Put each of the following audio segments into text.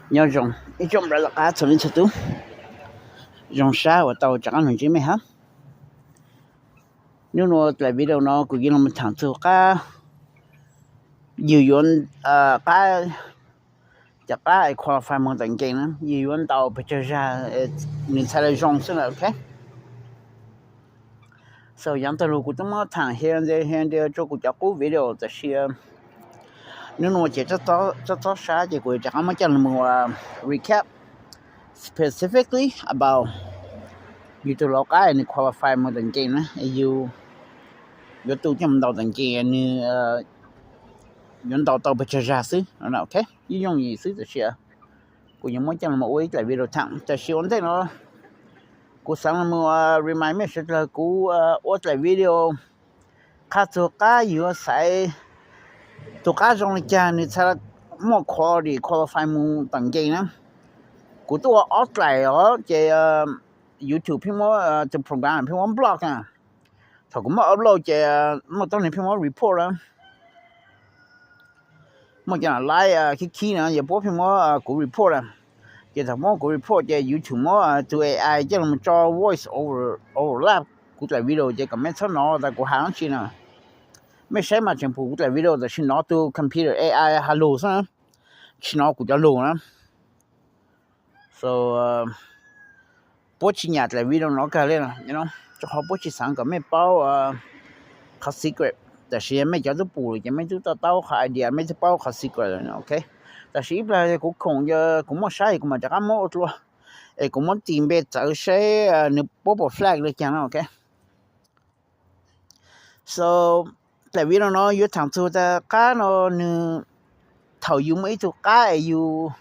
Nyob zoo ib tsoom phooj ywg txhua leej txhua tus, zoo sab uas tau rov qab los ntsib mej hab. Hnub nuav dlaim video no kuv yuav los tham txug qab yug yuav, qab, cov qab es qualify moog tawm nkees na, yug yuav ntaus pes tsawg zag nws txhaj le zoo xwb na, ok. So yav tag los kuv tub muab tham he ntawd he ntawd rua kuv cov qub video, tab sis hnub nuav ces txhob txhob sab ces kuv yuav rov qab muab coj los mus recap specifically about yug tug lau qab nws qualify moog tawm nkees na, yug yuav tu coj moog ntaus tawm nkees, nws yuav ntaus tau pes tsawg zag xwb, ok. Yooj yooj yim xwb, tab sis kuv yuav muab coj los ua ib dlaim video tham. Tab sis ua ntej no kuv xaav los mus remind mej sawv dlawg, kuv ua dlaim video qha txug qab yuav xaiv tug qab zoo le caag nws txhaj muaj quality qualify moog tawm nkees na. Kuv tub ua ob dlaim os ces YouTube pheej muab, tug program pheej muab block na. Thaum kuv muab upload ces muaj tuab neeg pheej muab report na. Muaj cov live khib khib na, yog puab pheej muab kuv report na. Ces thaum muab kuv report ces YouTube muab tug A I coj los tso voice over, overlap kuv dlaim video ces kom mej txhob nov tas kuv has dlaab tsi na. Mej saib mas tseem pum kuv dlaim video tab sis nov tug computer A I has lug xwb na, tsis nov kuv cov lug na. So puab tsis nyam dlaim video no kawg le, rua qhov puab tsis xaav kom mej paub qhov secret. Tab sis yog mej cov tub pum lawm ces mej twb to taub qhov idea, mej twb paub qhov secret lawm, ok. Tab sis ib plag kuv khoom, yog kuv muaj sab es kuv mam rov qab muab ua dlua, es kuv muab tis npe txawv saib nws puab puas flag le caag na, ok. So dlaim video no yuav tham txug tas qab no nws, thaum yus muaj ib tug qab es yus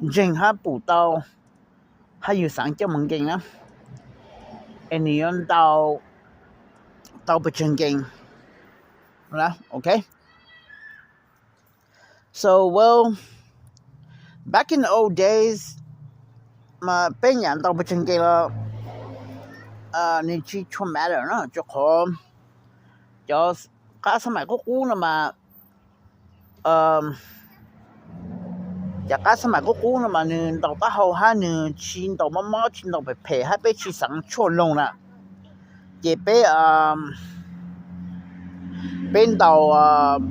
ntseeg hab pum tau, hab yus xaav coj moog nkees na, es nws yuav ntaus tau pes tsawg nkees, ok. So well, back in the old days mas peb nyam ntaus pes tsawg nkees los nws tsis tshua matter na, rua qhov cov qab xab maim qub qub no mas, cov qab xab maim qub qub no mas nws ntaus taub hau hab nws tsis ntaus mob mob, tsis ntaus phem phem hab peb tsis xaav tshuaj loog na. Ces peb, peb ntaus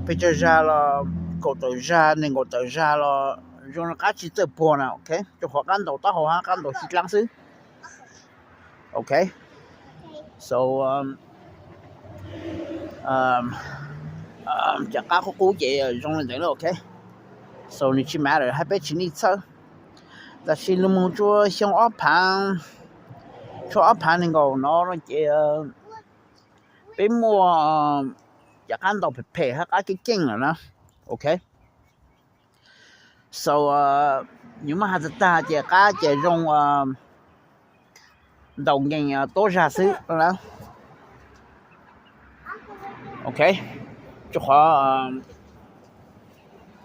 pes tsawg zag los, kaum tawm zag, nees nkaum tawm zag los zoo li qab tsis txawj puag na, ok. Rua qhov qab ntaus taub hau hab qab ntaus xib dlaab xwb, ok. So cov qab qub qub ces zoo li ntawd na, ok. So nws tsis matter hab peb tsis need txhawj. Tab sis lug moog tsua xyoo ob phaav, tsua ob phaav nees nkaum no ces peb muaj cov qab ntaus phem phem hab qab keej keej lawm na, ok. So yus muab has tag tag ces qab ces zoo ntaus nkees tuab zag xwb na, ok. Rua qhov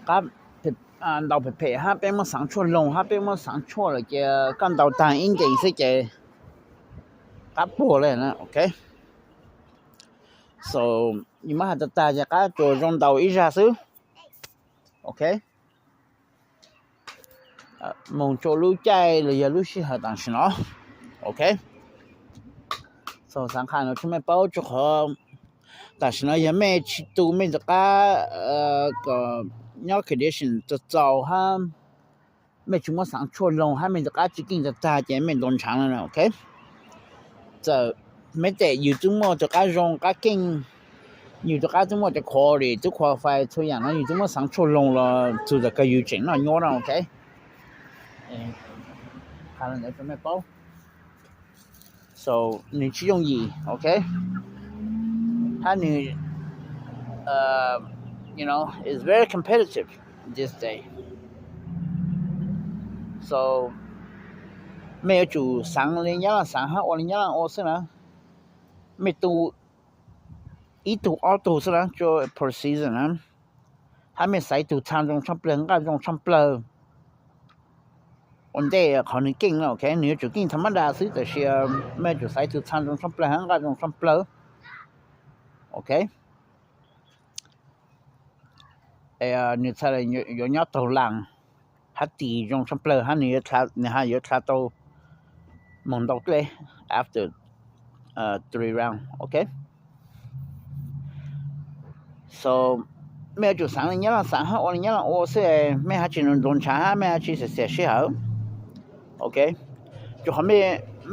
qab ntaus phem phem hab peb muab xaav tshuaj loog hab peb muab xaav tshuaj lawm ces koj ntaus tag ib nkees xwb ces qab puag le na, ok. So yus muab has tag tag ces qab tsuas zoo ntaus ib zag xwb, ok. Moog tsua lub caij los yog lub sij hawm tam sim no, ok. So xaav qha no tsua mej paub rua qhov tam sim no yog mej tsis tu mej tus qab kom nyob condition txaus txaus hab mej tsis muab xaav tshuaj loog hab mej tus qab tsis keej tag tag ces mej ntaus ntshaav le na, ok. Txawm mej tes yus twb muaj tus qab zoo qab keej, yus tus qab twb muaj cov quality twb qualify txhua yaam no yus twb muab xaav tshuaj loog los txug tas kawg yus tseem noj nyuab na, ok. Qha le ntawd rua mej paub. So nws tsis yooj yim, ok. Hab nws, you know, it's very competitive this day. So mej yuav tsum xaav le nyab laaj xaav hab ua le nyab laaj ua xwb na. Mej tu ib tug ob tug xwb na, tsua per season na, hab mej xaiv tug txha zoo tshaj plawg, nqaj zoo tshaj plawg ua ntej qhov nws keej na, ok. Nws yuav tsum keej tha mab da xwb tab sis mej yuav tsum xaiv tug txha zoo tshaj plawg hab nqaj zoo tshaj plawg, ok. nws txhaj le yuav nyob taug las hab tis zoo tshaj plawg hab nws yuav, nws hab yuav dlha tau moog ntau dlej after three round, ok. So mej yuav tsum xaav le nyab laj xaav hab ua le nyab laj ua xwb, mej hab tsi ntxuav ntshaav hab mej hab tsi xiam xiam sij hawm, ok. Rua qhov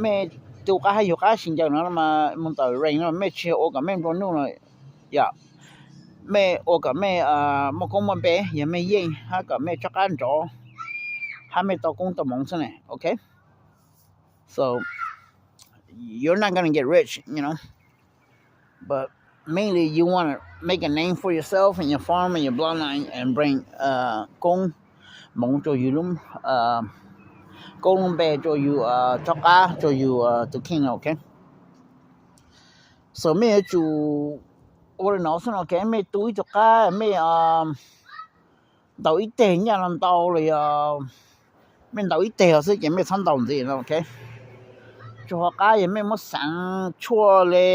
mej tu qab hab yug qab si ncaws no mas moog ntawm range no mej tsi ua kom mej nplua nuj no, yog mej ua kom mej muaj koob muaj npe, yog mej yeej hab kom mej tsob qab nrov hab mej tau koob tau moov xwb ne, ok. So you're not gonna get rich, you know, but mainly you want to make a name for yourself and your farm and your bloodline and bring koob moov rua yug lub, koob lub npe rua yug tsob qab rua yug tus kheej no, ok. So mej yuav tsum ua le no xwb no, ok. Mej tu ib tug qab mej ntaus ib teg nyaj los ntau los yog mej ntaus ib teg os xwb ces mej txhob ntaus ntxiv no, ok. Rua qhov qab yog mej muab xaav tshuaj le,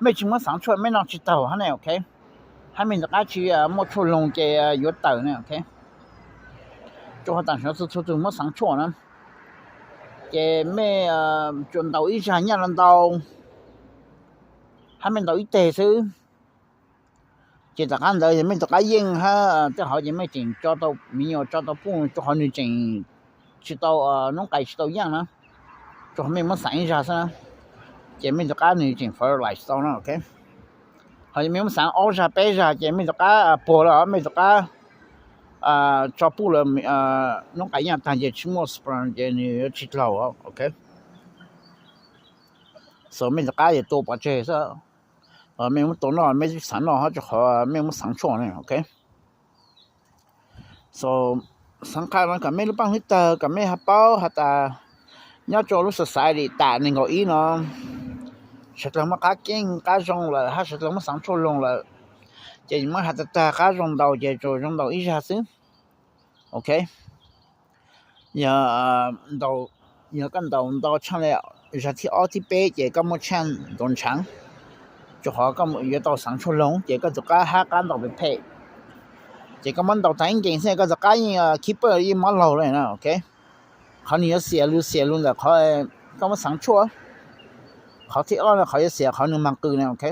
mej tsi muab xaav tshuaj mej noj tsi taug hab ne, ok. Hab mej ntawm qab tsi muaj tshuaj loog ces yuav tawm ne, ok. Rua qhov tam sim no txhua txhua tug muab xaav tshuaj na, ces mej tsuas ntaus ib zag nyaj los ntau hab mej ntaus ib teg xwb. Ces tom qab ntawd yog mej tus qab yeej hab tej hov ces mej tseem tso tau miv nyuas tso tau puj rua qhov nws tseem tsi tau, noob qais tsi tau yaaj na, rua qhov mej muab xaav ib zag xwb na, ces mej tus qab nws tseem fertilize tau na, ok. Ho mej muab xaav ob zag peb zag ces mej tus qab puag lawm, mej tus qab tso puj lawm, noob qais yaaj taag ces tsi muaj sperm ces nws yuav tsi dlaug, ok. So mej tus qab yuav tua pov tseg xwb. Mej muab tua noj mej tsi xaav noj hab rua qhov mej muab xaav tshuaj ne, ok. So xaav qha no kom mej lub paaj hlwb tawg kom mej has paub has tas nyob rua lub society tam nees nkaum ib no sawv dlawg muaj qab keej qab zoo lawm hab sawv dlawg muab xaav tshuaj loog lawm, ces muab has tag tag qab zoo ntau ces tsuas zoo ntau ib zag xwb, ok. Yog ntau, yog koj ntaus ntau tshaaj le zag thib ob thib peb ces koj muaj chance ntaus ntshaav, rua qhov koj yuav tau xaav tshuaj loog ces koj tus qab hab qab ntaus pem phem. Ces koj muab ntaus taag ib nkees xwb koj tus qab yeej keeper yeej mob laug le na, ok. Qhov nws yuav xiam lug xiam lug ntawm qhov koj muab xaav tshuaj. Qhov thib ob no qhov yuav xiam qhov nws mag qws na, ok.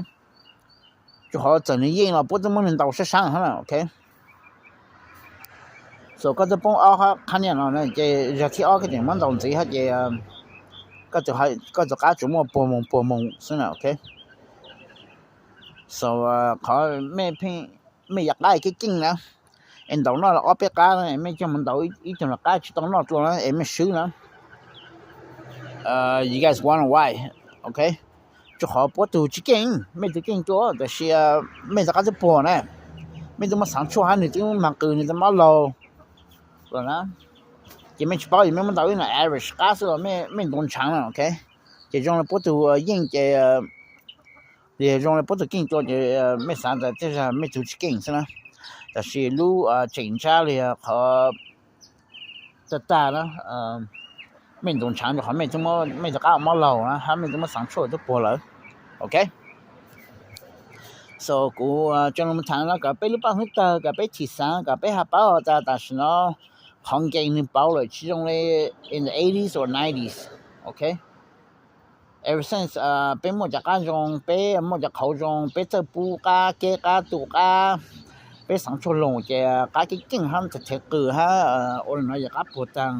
Rua qhov txawm nws yeej los puab twb muab nws ntaus sab saab hab na, ok. So koj twb poob ob qhab niaj no ces zag thib ob koj tseem muab ntaus ntxiv hab ces koj tus qab tsuas muaj puag moog puag moog xwb na, ok. So qhov mej yav qab keej keej na, es ntaus noj los ob peb qab na, mej coj mus ntaus ib tug qab tsi tau noj dlua na es mej swb na. You guys wonder why, ok. Rua qhov puab tug tsi keej, mej tug keej dlua tab sis mej tus qab twb puag na, mej twb muab xaav tshuaj hab nws twb mag qws nws twb mob laug lawm na. Ces mej tsi paub es mej muab ntaus ib no average qab xwb los mej ntaus ntshaav na, ok. Ces zoo le puab tug yeej ces, zoo le puab tug keej dlua ces mej xaav tas tej zag mej tug tsi keej xwb na. Tab sis lub tseem ntsab le qhov tag tag na, mej ntaus ntshaav rua qhov mej twb muab mej tus qab mob laug na hab mej twb muab xaav tshuaj twb puag lawm, ok. So kuv tso lug thaam no kom peb lub paaj hlwb tawg kom peb chim xaav kom peb has paub tas tam sim no qhov nkees nws pauv lawm tsi zoo le in the eighties or nineties, ok. Ever since peb muaj cov qab zoo, peb muaj cov qhauv zoo, peb txawj pub qab keb qab tu qab, peb xaav tshuaj loog ces qab keej keej hab thev qws hab ua le no yog qab puag taag,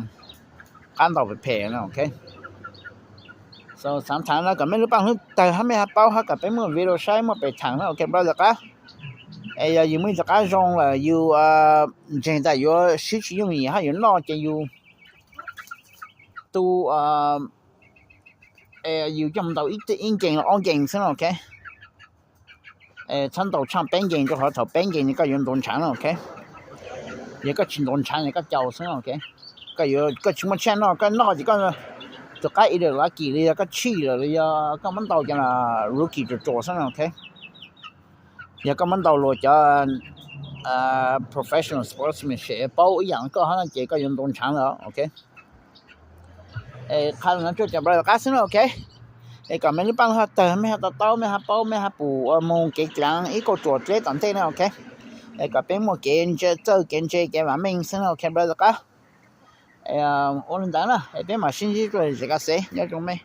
qab ntaus pem phem na, ok. So xaav thaam no kom mej lub paaj hlwb tawg hab mej has paub hab kom peb muaj video saib muaj pem thaam na, ok brother qab. Es yog yus muaj ib tug qab zoo lawm yus ntseeg tas yuav sib tsis yooj yim hab yuav noj ces yus tu, yus coj mus ntaus ib nkees los ob nkees xwb na, ok. Txhob ntaus tshaaj peb nkees rua qhov thaum peb nkees koj yuav ntaus ntshaav na, ok. Yog koj tsis ntaus ntshaav ces koj caus xwb na, ok. Koj tsis muaj chance noj, koj noj ces koj tus qab either lucky los yog koj cheat lawm los yog koj muab ntaus cov rookie ruam ruam xwb na, ok. Yog koj muab ntaus luag cov professional sportsmanship paub ib yaam koj hab ces koj yuav ntaus ntshaav lawm, ok. Qha no rua cov brother qab xwb na, ok. Es kom mej lub paaj hlwb tawg mej has to taub mej has paub mej has pum ua moog kev dlaav ib kauj ruam dleb tom ntej na, ok. kom peb muaj kev ntse, txawj kev ntse kev vam meej xwb no, ok brother qab. Ua li ntawd na, peb mam sib ntsib dua zem kaj xev, nyob zoo mej.